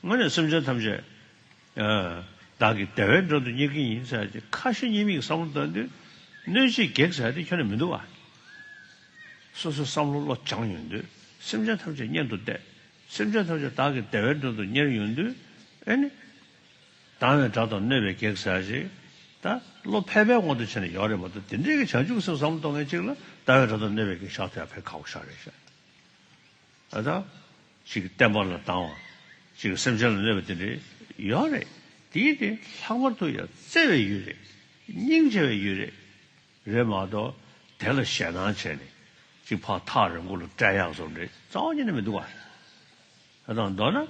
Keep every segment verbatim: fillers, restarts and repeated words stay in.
དངོས་གནས་སེམས་ཅན་ཐམས་ཅད་ཨ་བདག་གི་བདེ་བའི་མགྲོན་དུ་གཉེར་གྱི་ཡིན་ཟེར་ཏེ་ཁ་ཞེ་གཉིས་མེད་ཀྱི་བསམ་བློ་བཏང་དུས་གནོད་བྱེད་བགེགས་ཟེར་ཏེ་ཁྱོན་ནས་མི་འདུག་བ། སོ་སོའི་བསམ་བློ་བློ་སྦྱངས་ཡོང་དུས་སེམས་ཅན་ཐམས་ཅད་གཉེན་དུ་བསྡད། སེམས་ཅན་ཐམས་ཅད་བདག་གི་བདེ་བའི་མགྲོན་དུ་གཉེར་ཡོང་དུས་ཨེ་ནི། སྡང་བའི་དགྲ་དང་གནོད་པའི་བགེགས་ཟེར་ཞིག་ད་བློ་ཕལ་པའི་དབང་དུ་བྱས་ནས་ཡོད་རེད་མ་གཏོགས་དེ་འདྲའི་གི་བྱང་ཆུབ་སེམས་བསམ་བློ་གཏོང་མཁན་གཅིག་ལ་སྡང་བའི་དགྲ་དང་གནོད་པའི་བགེགས་བཞག་ཐུབ་ཡ་ཕལ་ཁག་པོ་ཞིག་རེད་ཤག་ཨ་ད། གཅིག་གི་བསྟན་པ་ལ་སྡང་བ། གཅིག་གི་སེམས་ཅན་ལ་གནོད་པ་དེ་འདྲའི་ཡོད་རེད། དེའི་དེ་ལྷག་པར་དུ་ཡང་བརྩེ་བའི་ཡུལ་རེད། སྙིང་རྗེ་བའི་ཡུལ་རེད། རེད་མ་གཏོགས་དེ་ལ་ཞེད་སྣང་བྱས་ནས་གཅིག་ཕར་ཐག་རིང་པོ་ལ་བསྐྲད་ཡག་བཟོ་འདྲ་རྩ་བ་ཉིད་ནས་མི་འདུག་བ། ད་དང་མདོར་ན།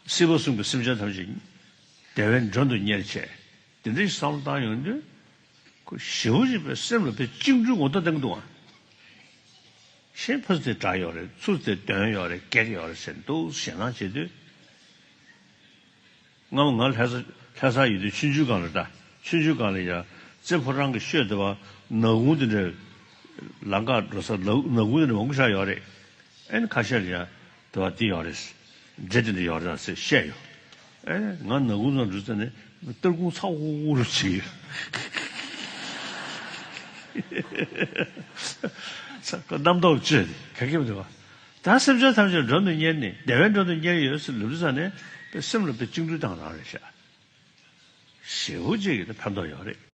སྲིད་པ་གསུམ་གྱི་སེམས་ཅན་ཐམས་ཅད་བདེ་བའི་མགྲོན་དུ་གཉེར་བྱས། དེ་འདྲའི་བསམ་བློ་བཏང་ཡོང་དུས། ཁོ་ཞེ་པོ་ཅིག་པའི་སེམས་ལ་དཔེ་བཅིངས་འགྲོལ་ངོ་ཐོག་བསྟན་གྱི་འདུག་ཨ། གཞན་ཕ་ཚུལ་དེ་དྲག་ཡོད་རེད། ཚུལ་དེ་དོན་ཡོད་རེད། གེགས་ཡོད་རེད་ཟེར་འདུག་ཞེད་སྣང་བྱེད་དུས། སྔ་མོ་ང་ལྷ་ས་ལྷ་སར་ཡོད་དུས་ཆུང་ཆུང་སྒང་ལ་ད་ཆུང་ཆུང་སྒང་ལ་ཡ་རྩེ་ཕོ་བྲང་གི་ཤོད་དེ་བ་ནག་ཁུང་དེ་འདྲ། ལམ་ཁ་འགྲོ་ས་ནག་ནག་ཁུང་དེ་འདྲ་མང་པོ་ཞིག་ཡོད་རེད། ཨེ་ནི་ཁ་ཤས་ལ་ཡ་དེ་བ་འདི་ཡོད་རེད། འདྲེ་དེ་འདྲ་ཡོད་རེད་ཟེར་བཤད་ཡོད། ཨེ་ང་ནག་ཁུང་ཚང་འགྲོ་ཙ་ནས་སྟར་ཁུང་ཚ་འུར་འུར་བྱེད་ཀྱི་ཡོད། ཚ་ཁ་རྣམ་རྟོག་བཅོས་ཏེ་ག་གེ་མི་འདུག་བ། ད་སེམས་ཅན་ཐམས་ཅད་མགྲོན་དུ་གཉེར་ནས་བདེ་བའི་མགྲོན་དུ་གཉེར་ཡོད་ཟེར་ལབ་དུས་ཙ་ནས་དཔེ་སེམས་ལ་དཔེ་བཅིངས་འགྲོལ་བཏང་རང་རེད་ཤག་ཞེ་པོ་ཅིག་གི་ཕན་ཐོགས་ཡོད་རེད།